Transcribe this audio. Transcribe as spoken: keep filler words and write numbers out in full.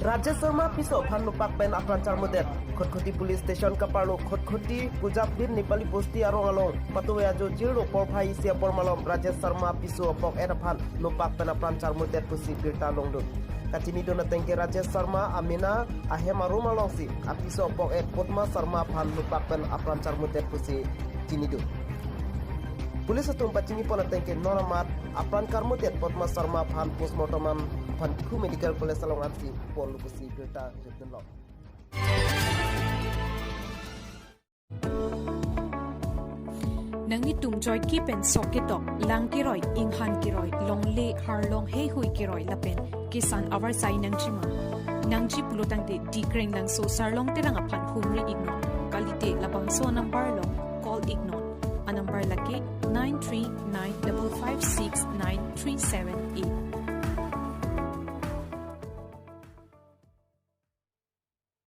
Rajesh Sharma piso aphan nopak pen apran charmudet. Khatkhati Police Station kaparlo Khatkhati Pujabir Nepali Bosti arong along patuwe ajo jirlo porphai isi apor malom Rajesh Sharma piso apok et aphan nopak pen apran charmudet pusi birta longdun. Kachinidun atengke Rajesh Sharma amena ahem arum alongsi apiso apok et Potma Sharma aphan nopak pen apran charmudet pusi chinidun. Police atum pachinipon atengke non amat apran karmudet Potma Sharma aphan postmortem aphan Diphu Medical College along ansi ponlo pusi birta hepdunlo. Nanglitum joike pen sok ketok, lang keroi, inghan keroi, longle, harlong heihui keroi lapen kesan avarsai nangjima. Nangji pulo tangte Dikreng Langso Sarlong Terang aphan humri iknon. Kalite labangso anumber along call iknon. Anumber lake nine three nine double five six nine three seven eight.